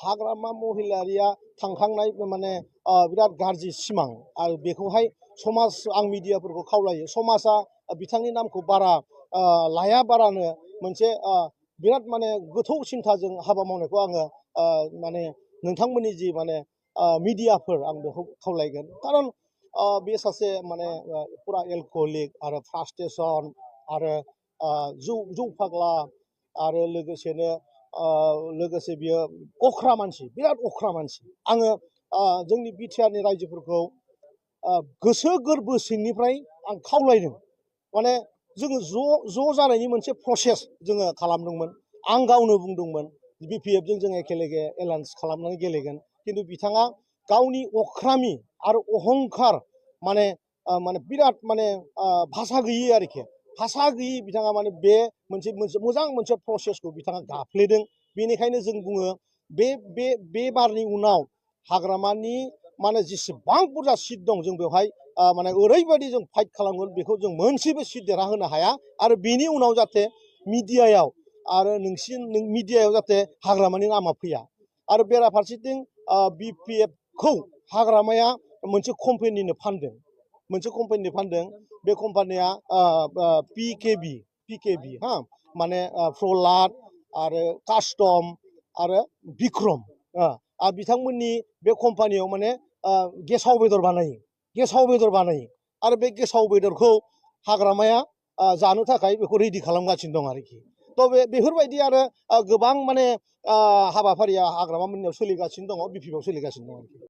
हाग्रामा महिलारिया थांखांनाय माने बिराद गाज्रि सिमां आरो बेखौहाय समाज आं मिडियाफोरखौ खावलायो समाजा बिथांनि नामखौ बारा लायाबारानो मोनसे बिराद माने गोथौ सिन्थाजों हाबा मावनायखौ आङो माने नोंथांमोननि जि माने मिडियाफोर आं बेखौ खावलायगोन खारन बे सासे माने पुरा एलकहलिक आरो फ्रास्ट्रेसन आरो जौ फाग्ला आरो लोगोसेनो लोगोसे बियो अख्रा मानसि बिराद अख्रा मानसि आङो जोंनि बिटिआरनि रायजोफोरखौ गोसो गोरबो सिंनिफ्राय आं खावलायदों माने जोङो ज' जानायनि मोनसे प्रसेस जोङो खालामदोंमोन आं गावनो बुंदोंमोन बिपिएफजों जों एखेलेगे एलायन्स खालामनानै गेलेगोन खिन्थु बिथाङा गावनि अख्रामि आरो अहंखार माने माने बिराद माने भाषा गैयि आरोखि भाषा गैयि बिथाङा माने बे मोनसे मोजां मोनसे प्रसेसखौ बिथाङा गाफ्लेदों बेनिखायनो जों बुङो बे बारनि उनाव हाग्रामानि माने जेसेबां बुरजा सिट दं जों बेवहाय माने ओरैबायदि जों फाइट खालामगोन बेखौ जों मोनसेबो सिट देरहा होनो हाया आरो बेनि उनाव जाहाथे मिडियायाव आरो मिडियायाव जाहाथे हाग्रामानि नामा फैया आरो बेराफारसेथिं बिपिएफखौ हाग्रामाया मोनसे कम्पानिनो फानदों बे कम्पानिया पिकेबि हा माने प्रहलाद आरो कास्टम आरो बिक्रम बिथांमोननि बे कम्पानियाव माने गेसाव बेदर बानायो आरो बे गेसाव बेदरखौ हाग्रामाया जानो थाखाय बेखौ रेडि खालामगासिनो दं आरोखि थ' बेफोरबायदि आरो गोबां माने हाबाफारिया हाग्रामा मोननियाव सोलिगासिनो दङ बिपिएफआव सोलिगासिनो दङ आरोखि